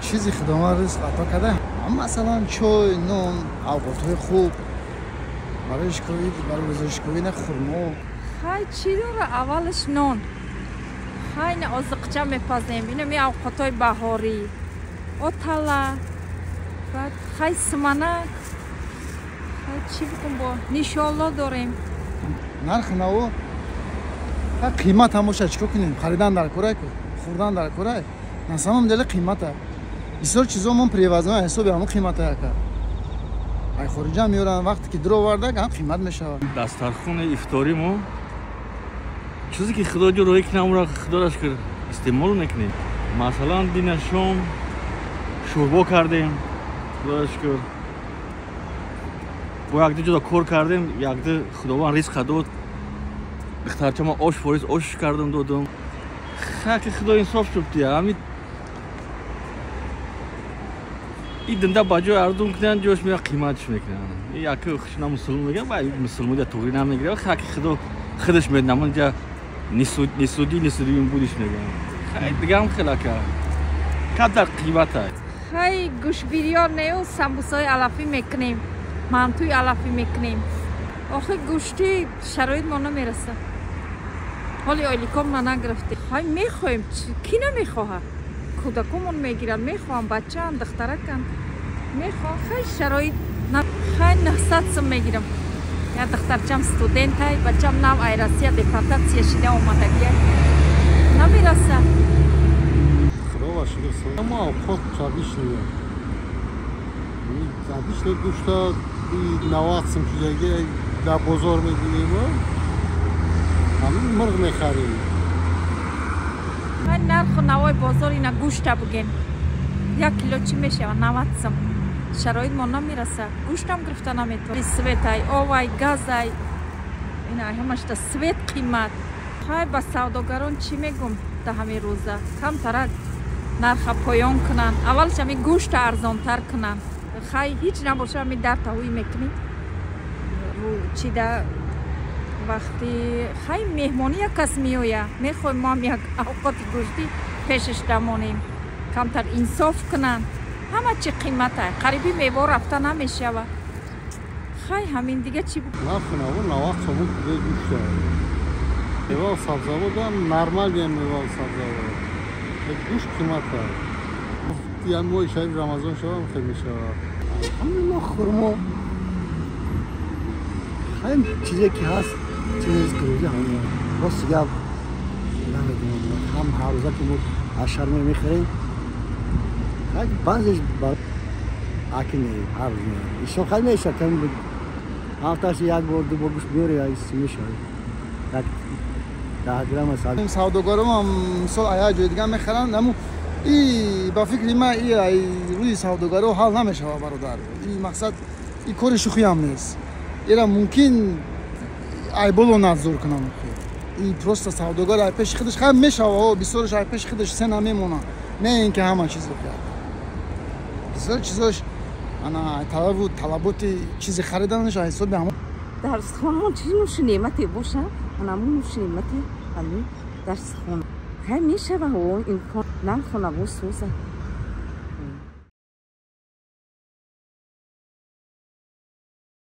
Чизи Худованд ризқ ато карда, масалан чой, нон, авқотҳои хуб барои шикови, барои рӯзашиковӣ на хурмо. Хай чӣ дора, аввалаш нон. Хай на озиқча мепазем, инами авқотҳои баҳорӣ, отала, баъд хай суманак, хай чӣ бикун, бо нишолло дорем. Нархи наво қимат ҳам бошад, чикор кунем? Харидан дар корай ку, хӯрдан дар корай. На самом деле қимата. Бисёр чизо мон привозной ҳисоби ҳамон қимата яка. Ай хориҷа меоранд, вақте ки дур оварда, ҳам қимат мешавад. Дастархони ифторӣ мо чизе ки Худо ҷо роҳӣ кунад, онро Худоро шукр истеъмол мекунем. Масалан, дина шом шӯрбо кардем, Худоро шукр. Бо якду ҷода кор кардем, якду Худованд ризқа дод. Духтарчама ош фориз ош кардам, додам. Хаки Худо инсоф шуд дия. Ҳамин и динда ба ҷои арзон кунанд, ҷош мея қиматш мекунанд. Яке хушна мусулмон мегӯяд, ба мусулмон ҷа туғри намегирад. Хаки Худо худаш медонад, онҷа нисуди нисуди будиш мегӯянд. Хай дигаам хелака кадар қимата. Хай гӯшбирён нею самбусаҳои алафӣ мекунем, мантуи алафӣ мекунем. Охи гӯшти шароит мо намерасад. Ҳоли ойликом ма нагирифтем. Хай мехоҳем, кӣ намехоҳад? Кӯдакомон мегиранд, мехоҳам, бачаам, духтаракам мехоҳам. Хай шароит хай 900 сум мегирам. Я духтарчам студентай, бачам нав ай Россия депортатсия шида омадагия. Намераса. Худо шукр, мо авқот обычный. Обычный гӯшта 90 сум шудаги дар бозор мебинем, ҳамин мурғ мехарем. Нарху навои бозор ина гӯшта буген. 1 кило чӣ мешавад? 90 сум. Шароит мо намераса. Гӯштам гирифта наметавонем. Светай, овай, газай. Ина ҳамашта свет қимат. Хай ба савдогарон чӣ мегум да ҳамин рӯза? Камтарак нарха поён кунанд. Аввалаш ҳамин гӯшта арзонтар кунанд. Хай ҳеҷ набоша, ҳамин дар таҳуӣ мекунем. Чӣ да вақти хай меҳмонӣ як кас меояд, мехоҳем мо ҳам як авқоти гӯштӣ пешаш дамонем. Камтар инсоф кунанд. Ҳама чӣ қимата. Қариби мево рафта намешавад. Хай ҳамин дига чӣ? Нархи наво 90 сомон килои гӯшта. Мева сабзавот ҳам нормалия, мева сабзавот. Гӯшт қимата. Яъне моҳи шариф Рамазон шавам хел мешавад. Алҳамдулиллоҳ, хурмо. Хай чизе ки ҳаст, чизе ки рӯзи ҳамин. Рости гап намедонам. Ҳам ҳар рӯза ки мо аз шаҳр мехарем, хай баъзеш аки не, ҳар рӯз не. Ишон хай мешавад, ками ҳафташ як бор, ду бор гӯшт биёре, мешавад. Як 10 грамм аст. Савдогаром ҳам мисол як ҷои дигар мехаранд, аммо и ба фикри ман и рӯи савдогаро ҳал намешавад, бародар. И мақсад и кори шӯхӣ ҳам нест. Ира мумкин айболо надзор кунам. И просто савдогар ай пеши худаш хай мешава, бисёраш ай пеши худаш се намемонад. Не ин ки ҳама чизро кард. Бисёр чизош ана талабу талаботи чизи хариданаш ай ҳисоби ҳамон. Дарсхонмон чӣ нӯши неъмате боша, анамон нӯши неъмате ҳамин дарсхон. Хай мешава, имкон нарху наво сӯза.